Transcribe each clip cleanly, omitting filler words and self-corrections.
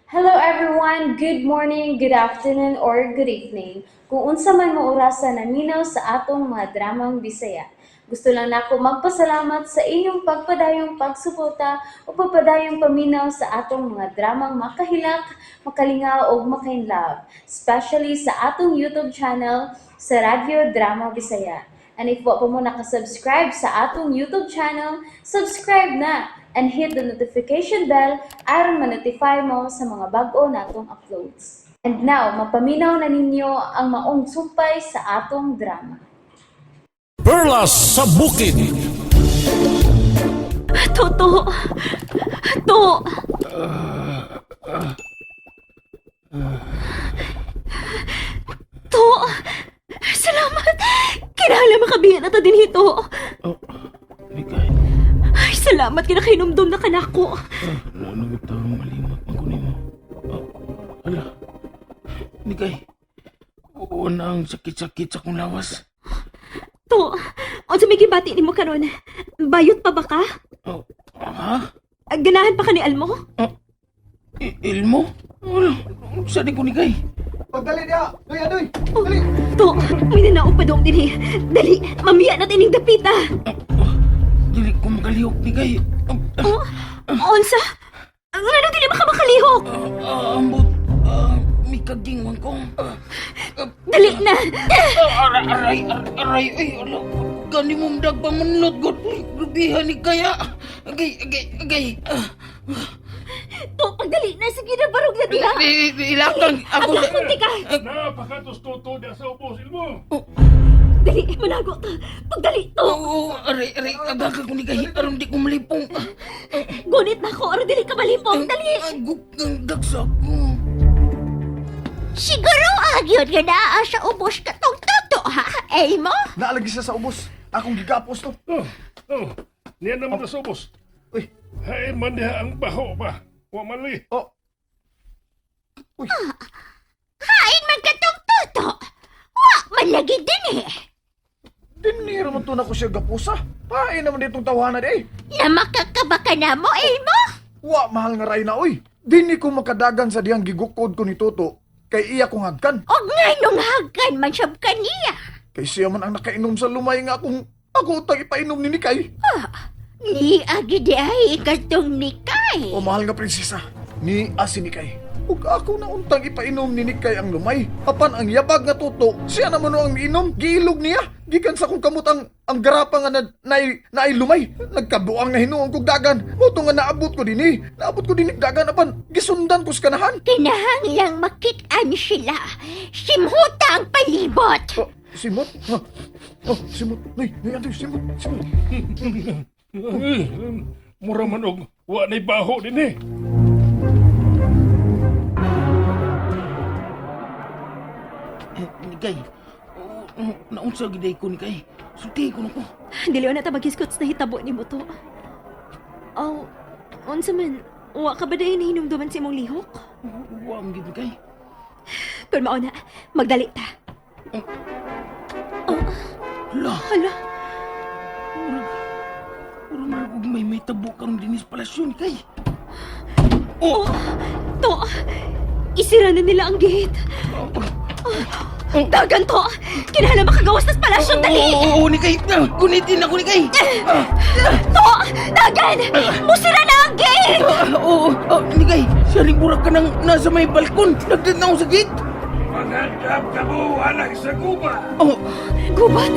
Hello everyone! Good morning, good afternoon, or good evening. Kung unsa man mo orasa naminaw sa atong mga dramang Bisaya. Gusto lang nako magpasalamat sa inyong pagpadayong pagsuporta o pagpadayong paminaw sa atong mga dramang makahilak, makalingaw ug makainlove, especially sa atong YouTube channel sa Radyo Drama Bisaya. And if wa pa mo nakasubscribe sa atong YouTube channel, subscribe na and hit the notification bell aron ma-notify mo sa mga bag-o natong uploads. And now, mapaminaw na ninyo ang maong sumpay sa atong drama. Perlas sa Bukid. Toto! To! To! Salamat! Kinahanglan makabiyan na ta din hito. Oh, Mikay, Ay, salamat kinakainumdum na kanako. ano ito malimot man ko nimo. Oh, ala, Mikay, oo na ang sakit-sakit sa kong lawas. To, unsa may gibati nimo karon? Bayot pa ba ka? Oh, ha? Ganahan pa ka ni Almo? Ilmo? Ala, sa di ko ni Kay? Pagdali niya! Doy, adoy! Oh, to, may nanaog pa dong dinhi. Dali, mamiya na tining dapita. Oh, dili ko makalihok ni Kay. Oh, Oh, unsa? Ngano dili man ka makalihok? Ambot, may kagingwan ko. Dali na. Aray, aray, aray, ay, ala. Gani mo dagpamanlot, God. Grabihan ni kaya. Agay, agay, agay. To, pagdali na. Sige na, barog na diha. Ilakang ako. Ang kunti ka. Napakatustuto niya sa ubos, Ilmo. Dali, manago ta. Pagdali to. Oo, aray, aray, agaka ko ni kay aron di ko malipong. Gunit na ako, aron dili ka malipong. Dali. Ang dagsa ko. Siguro agyon nga naa sa ubos katong toto ha, Elmo? Naalagi siya sa ubos. Akong gigapos to. Oh, oh, niya naman sa ubos. Uy, Hain man diha ang baho ba? Wa man lagi. oh. Uy, Hain man katong toto. Wa man lagi din eh. dinira man to na ko siya gapusa. Pain naman ditong tawanan eh. Na makakabaka na mo, Elmo? Wa, mahal nga ray na, uy. Dini ko makadagan sa diyang gigukod ko ni Toto. Kay iya kong hagkan. Og nganong hagan man siyab kaniya. Kay siya man ang nakainom sa lumay nga akong ako utang ipainom ni Nikay. Ni agi di ay katong nikay. O mahal nga prinsesa, ni asi Nikay. Ug ako na untang ipainom ni Nikay ang lumay. Apan ang yabag nga Toto, siya naman ang miinom. Giilog niya. Gikan sa kong kamot ang garapa nga na, naay, naay lumay. Nagkabuang na hinuong kog dagan. Moto nga naabot ko dinhi. Naabot ko dinhi dagan apan gisundan ko sa kanahan. Kinahanglang makitaan sila. Simhuta ang palibot. Oh, simot? Ha? Oh, simot. Nay, nay, andoy, simot, simot. Eh, mura man og wa na'y baho din eh. Nikay, naunsa giday ko Nikay. Sulti ko na ko. Dili na ta maghisgot sa nahitabo nimo to. Aw, unsa man, wa ka ba dahil nahinumduman sa imong lihok? Wa man gid Nikay. Kun mao na, magdali ta. Hala, Hala, murag murag murag og may tabo karon dinhi sa palasyo Nikay. oh, to, isira na nila ang gate. Dagan to, kinahanglan makagawas tas palasyo, dali! Oo, oo, Nikay. Gunitin ako Nikay. To, dagan! Musira na ang gate! Oo, oh, Nikay. Siya rin murag ka nang nasa may balkon. Nagdanaw sa gate. Magandang kamo, anak sa guba. Oh, Gubat!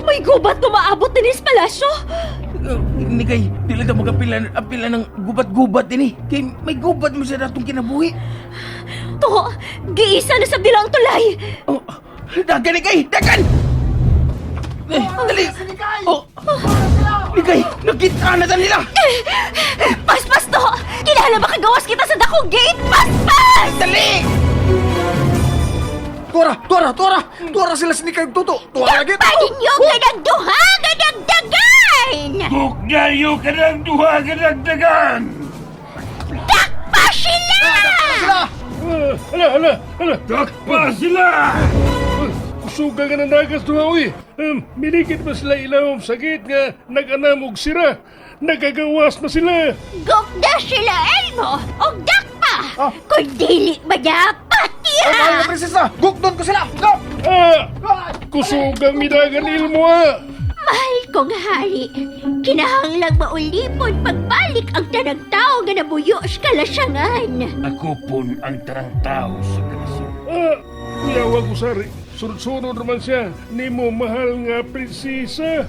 May gubat umaabot din sa palasyo! Nikay, dili ta magapila apila ng gubat-gubat dinhi. Kay may gubat mo sa datong kinabuhi. To, giisa na sa bilang tulay! Oh, dagan Nikay, dagan! Eh, dali. Oh. Nikay, nakita na ta nila. Paspas to! Kinahanglan makagawas kita sa dakong gate! Paspas! Dali! Tuara, tuara, tuara! Tuara sila si Nikay ug Toto. Tuara gid. Pa ninyo kanang duha nga dagdagan! Buknayo ka ng duha ka dagdagan. Dakpa sila! Sila! Ala, ala, ala. Dakpa sila! Kusuga nga nanagas duha, uy. Miligid ba sila ilawom sa gate nga nag-anam og sira? Nagagawas na sila. Gugda sila, Elmo! Og dakpa Ah. Kung dili ba niya, pati Ay, mahal ha! na prinsesa! Gukdon ko sila! Go! Ah! Kusugang midagan ilmo ah! Mahal kong hari, kinahanglang maulipon pagbalik ang tanang tao nga nabuyo sa kalasyangan. Ako pon ang tarang tao sa kalasyo. Ah! Kuyawa ko sari. Sunod-sunod naman siya. Nimo mahal nga prinsesa.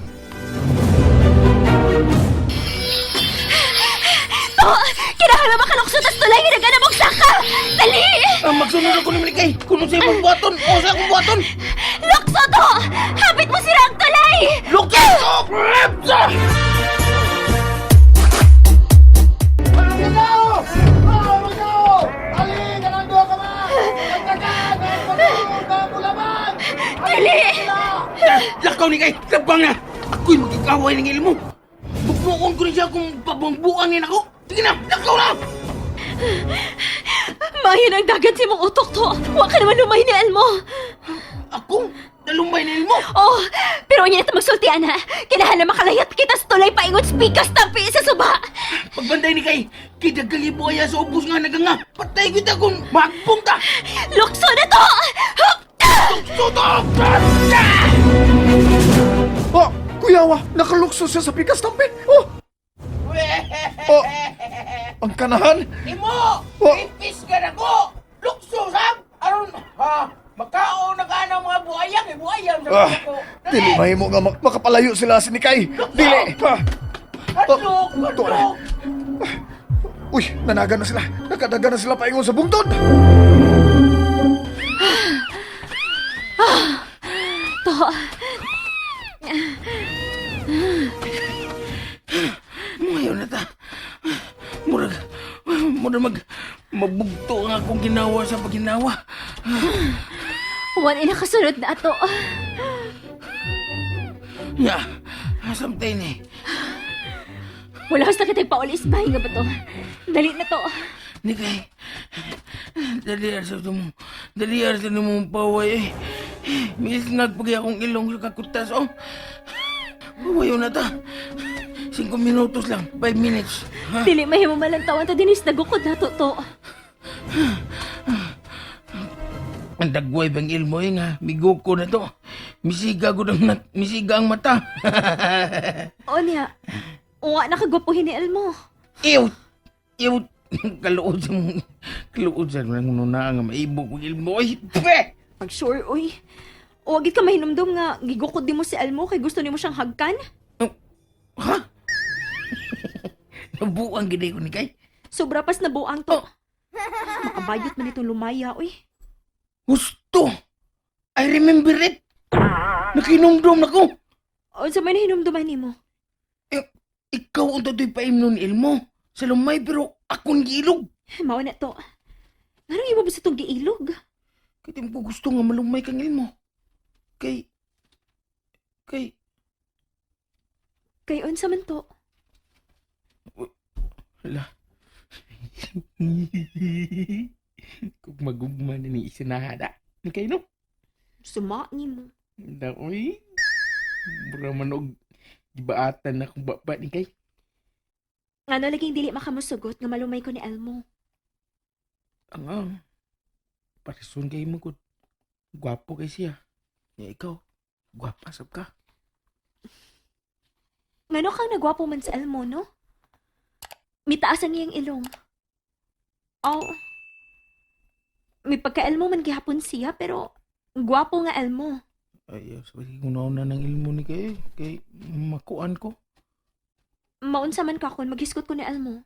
To! Kinahanglan makalukso tas tulay nga naganamog saka! Dali! Ah, magsunod ako ni Malikay. Kung sa imong buhaton, o sa akong buhaton. Lukso to! Hapit mo sira ang tulay! Lukso! Dali! Lakaw ni kay, labang na! Ako'y magkikaway ng ilmo. Bukbukon ko rin siya kung pabangbuan niya ako. Sige na, lakaw na! Mahin ang dagat sa imong utok to! Wa ka naman lumay ni Elmo! Ako, nalumbay na ilmo. Oh, pero unya na ta magsulti, ana. Kinahanglan makalayat kita sa tulay paingon spikas tampi sa suba. Pagbantay ni kay, kidagang ibuaya sa ubos nga naganga. Patay kita kung magpong ta! Lukso na to! Sutok! Oh, kuyawa, nakalukso siya sa pikas tampi. Oh! Oh! Ang kanahan! Imo! Oh! Ipis ka na ko! Lukso, Sam! Aron, ha? Makaon na ka ng mga buhayang, eh, buhayang sa Ah, ko. dili mahimo nga makapalayo sila si Nikay. Dili. Ah. Hadlok! Tuwa na. Hadlok! Uy, nanagan na sila. Nakadagan na sila paingon sa bungtod. To, Ngayon na ta. Murag, murag magbugto ang akong ginawa sa pagginawa. wan ina kasunod na ato. Ya, asam tayo ni. Wala sa kita'y paulis bahay nga ba to? Dali na to. Nikay, dali sa mo, dali sa mo paway eh. Miss nagpagi akong ilong sa kakutas, oh. Pawayo na ta. 5 minutos lang, 5 minutes. Ha? Dili mahimo malantawan ta dinis nagukod na to to. Ang dagway bang ilmo eh nga, miguko na to. Misiga ko ng misiga ang mata. O niya, uwa na kagwapuhin ni Elmo. Ew! Ew! Kaluod sa mong... Kaluod sa mong nuna nga maibog kong ilmo. Ay! Pe! Pag sure, uy. O agit ka mahinumdum nga gigukod di mo si Elmo kay gusto nimo siyang hagkan? Ha? Nabuang gini ko ni Kay. Sobra pas na buang to. Makabayot man itong lumaya, uy. Gusto! I remember it! Nakinumdum na ko! O sa may nahinumduman nimo? Eh, ikaw ang tato'y paimnon ilmo. Sa lumay pero akong giilog. Mao na to. Nganong imo ba sa itong giilog? Kaya di mo ko gusto nga malumay kang ilmo. Kay... Kay... Kay unsa man to? Hala. Kung magugma na ni isinahada. Ni kayo no? Suma nimo. Daoy. Mura man og gibaatan na kung baba ni kay. Ngano laging dili makamusugot nga malumay ko ni Elmo. Ang ang. Parison kay mo gud. Gwapo kay siya. Ya ikaw, gwapa sab ka. Ngano kang nagwapo man sa Elmo, no? Mitaas ang iyang ilong. Oh. May pagka-Elmo man gihapon siya, pero gwapo nga Elmo. Ay, sabi ko na ng ilmo ni kay kay makuan ko. Maunsa man ka kon maghisgot ko ni Elmo.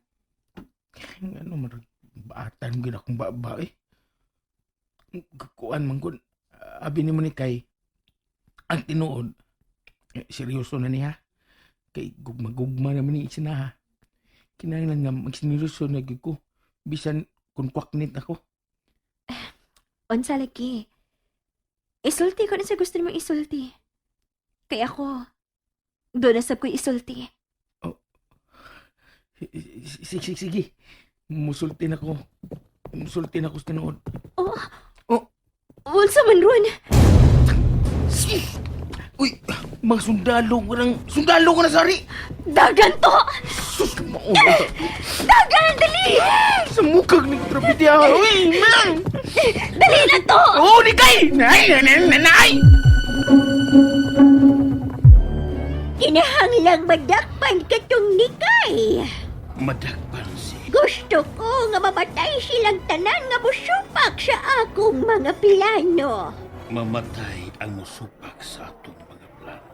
Ano man baatan gid akong baba eh. Kuan man gud. Abi nimo ni kay ang tinuod eh, seryoso na niya. Kay gugma-gugma naman ni isina ha. Kinahanglan nga magseryoso na gyud ko bisan kung kwaknit ako. Unsa lagi? Isulti ko na sa gusto nimong isulti. Kay ako, doon na sab ko'y isulti. Sige, sige, sige. Musultin ako. Musultin ako sa tinuod. Oh. Oh. Unsa man ron? Uy, mga sundalo ko ng... Sundalo ko na, sorry! Dagan to! Sus, mauna ta. Dagan, dali! Sa mukag ni Trapiti ah. Uy, man! Dali na to! Oh, Nikay! Nay, nay, nay, nay! Kinahanglang madakpan katong Nikay. Madakpan si Gusto ko nga mamatay silang tanan nga musupak sa akong mga plano. Mamatay ang musupak sa atong mga plano.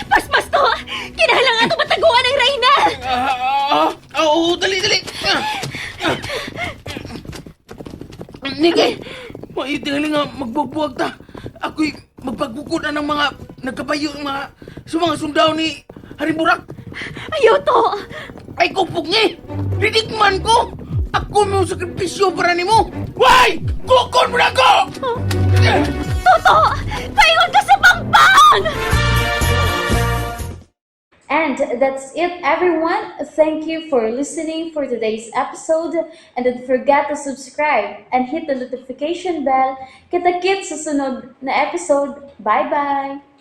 Paspas to! Kinahanglan ato mataguan ang reyna! Ah, ah, ah, oo, dali, dali. Ah, ah. Nikay, maitingali nga magbuwag ta. Ako'y magpagbukod na ng mga nagkabayo ng mga sa mga sundao ni Haring Burak. Ayaw to! Ay, kupog niya eh. Didigman ko. Ako mo sakripisyo para nimo. Why? Kukon mo na ako! Toto! Paingon ka sa pangpang! And that's it, everyone. Thank you for listening for today's episode. And don't forget to subscribe and hit the notification bell. Kita-kits sa sunod na episode. Bye-bye!